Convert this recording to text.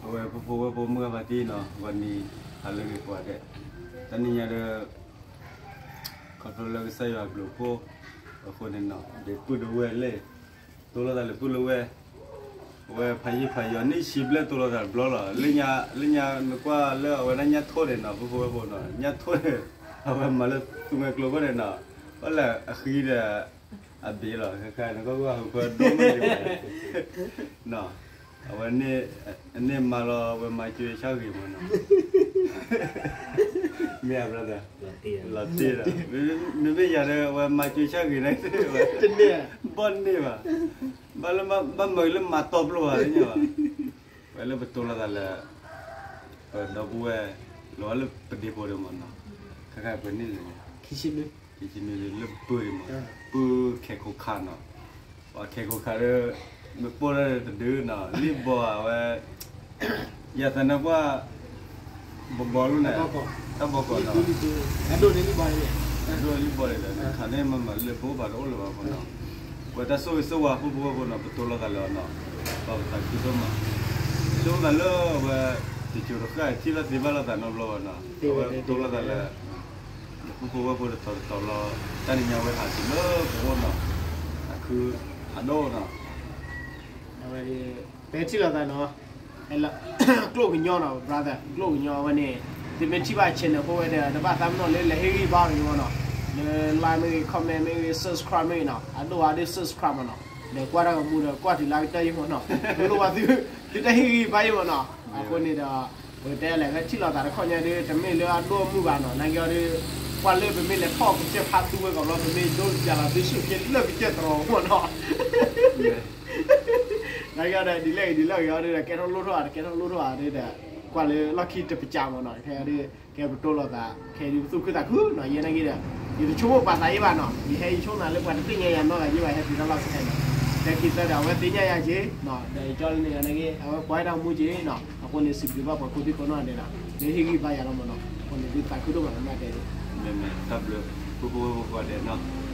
အဝဲဖိဖိဝဲဖိမုၢ်ဂၤဖါတံၢ်နီၤ ဂီၤနံၤ ဟးလၢဂ့ၤကိးဂၤဒဲး, တနံၤညါဒီး ခီဖျိလၢကစၢ်ယွၤအဘျုးအဖှိၣ်အဃိန့ၣ်နီၤ ဒ့ပုၢ်ဒဝဲၢ်လဲၣ် တိၢ်လိာ်သးလၢပုၢ်လၢဝဲၢ်, အဝဲဖးယံာ်ဖးယီၤန့ၣ် ဆံဘျဲၣ်တိၢ်လိာ်သးတဘျီလီၤ. လၢညါနကွၢ်လၢအဝဲဒၣ်ညၣ်ထိၣ်န့ၣ်နီၤ ဖိဖိဝဲၢ်ဖိနီၤ ညၣ်ထိၣ်န့ၣ် အဝဲမၤလၢသူမှဲကျိခိၣ်န့ၣ်နီၤ ဘၣ်လၢအဃံဒီး အဘ့ၣ်လီၤ ခဲခါနကွၢ်ကွၢ်ဟူးဖၢဒိၣ်မးန့ၣ် အဝဲန့ၣ်မၤလီၤ အဝဲမၤကၠိဆၣ်ဂ့ၤမးနီၤ မ့ၢ်အဘျီဒီး လီၤတ့ၢ်ဒီး မ့မ့ၢ်ယၤဒီး အဝဲမၤကၠိဆၣ်ဂ့ၤန့ၣ် ဘီၣ်န့ၢ်ဘၣ် ဘၣ်လၢဘၣ်မၤလၢမၤတီပျိဘၣ်လၢညါဘၣ် ဝဲလၢပတိၢ်လိာ်သးလၢ ပဒီပုၢ်ဝဲၢ် လီၤလၢပဒ့ဖိဒီးမးနီၤ ခဲခါပန့ၢ်လၢ ခံဆံနွံလၢပပုၢ်ဒံးမး ပုၢ်ခဲခိၣ်ခါနီၤ ပှၤခဲခိၣ်ခါဒီး မ့ၢ်ပိၢ်လၢတဒုနီၤ လံၣ်ဘီအဝဲ ယသးနကွၢ် ဘီဘီလိန့ၣ် တၢ်ဘီကီးနီၤ ဒိၣ်လံၣ်ဘီန့ၣ် ခါန့ၣ်မ့မ့ၢ်လၢဘိးဘၣ်တအိၣ်လၢၤဘၣ်အဃိနီၤ ပှၤတၢ်ဆိၣ်ဂ့ၤဆိၣ်ဝါဖိဖိဝဲဖိနီၤ ပတိၢ်လိာ်သးလၢအီၤနီၤ ပှၤပသးခုဒိၣ်မး ဆိၣ်ဂ့ၤသးလၢအဝဲ တစိၤတဃၣ်ထံၣ်လိာ်သ့ဘၣ်လိာ်သးနီတဘျီဘၣ်နီၤ အဝဲပတိၢ်လိာ်သးလၢ ဖိဖိဝဲဖိတတီၤတတီၤလီၤ တၢ်နံၤညါဝဲဟးတုၤလၢပအိၣ်နီၤ အခုအဒိၣ်နီၤ အဝဲ ပဟဲထံၣ်လိာ်သးနီၤ ကျိၣ်ကညီနီၤ brother ကျိၣ်ကညီအဝဲန့ၣ် သုမ့ၢ်ထံၣ်ဘၣ် channel ဖိဝဲဒီး တဘၣ်သးပ့ၤနီၣ်လၢလဲၤဟ့ၣ်ဂံၢ်ဘါအီၤန့ၣ်မးနီၤ လၢ like မ့ၢ်ဂ့ၤ comment မ့ၢ်ဂ့ၤ subscribe မ့ၢ်ဂ့ၤနီၤ အဒိၣ်အါဒီး subscribe မးနီၤ ဒီးကွၢ်တၢ်ဂီၤမူဒီးကွၢ်တုၤလၢအကတၢၢ်ယံၤမးနီၤ လိၣ်ဘၣ်သု သုတၢ်ဟ့ၣ်ဂံၢ်ဘါယံၤမးနီၤ အဃိန့ၣ်ဒီး ပကတဲလဲၣ် ဖဲထံၣ်လိာ်သးတခီညါဒီး တမ့ၢ်လၢအဒိၣ်အမုၢ်ဘၣ်နီၤ နာ်က့အီၤဒီး ကွၢ်လၢပမ့ၢ်လဲၤဖီၣ်ကစၢၢ်ဖးသူဝဲကီးဘျီ ပမ့ၢ်ဒိးပၠးလီၤသုဆူၣ်က့လၢကစၢၢ်တရီၤအဂီၢ်နီၤ နာ်က့အီၤဒီး ဒ်လဲၣ်ဂ့ၤဒ်လဲၣ်ဂ့ၤအီၤဒီး ကဲထီၣ်လိၣ်ထီၣ်ဧါ တကဲထီၣ်လိၣ်ထီၣ်ဧါဒီး ကွၢ်လၢလီၢ်ခံတပစၢမးနီၤ ခဲအံၤဒီး ကဲပတိၢ်လိာ်သး ခဲအံၤဒုးပသူၣ်ခုသးခုနီၤ ယဲနာ်က့ဒီး ယတဆိကမိၣ်ပာ်သးအံၤဘၣ်နီၤ ယဟဲယဆိကမိၣ်လၢပှၤတသ့ၣ်ညါယၤနီတဂၤယံၤဘၣ် ဟဲတုၤတၢ်လီၢ်ခဲအံၤနီၤ လၢခံသၢဒီး အဝဲသ့ၣ်ညါယၤက့ၤနီၤ ဒီးယကၠီလၢန့ၣ်နာ်က့ အဝဲကွၢ်ဝဲတၢ်မူက့ၤနီၤ အဃိန့ၣ် စံးဘျုးဘၣ်ပှၤကိးသ့ၣ်ကိးနီၢ်ဒဲးနီၤ လၢဟ့ၣ်ဂံၢ်ဘါယၤလီၤမးနီၤ အဃိန့ၣ် ဒုးသးခုဒိၣ်မးလၢမၤတဲဒၣ် မ့မ့ၢ်တၢ်ဘျုး ဖိဖိဝဲဖိကိးဂၤဒဲးနီၤ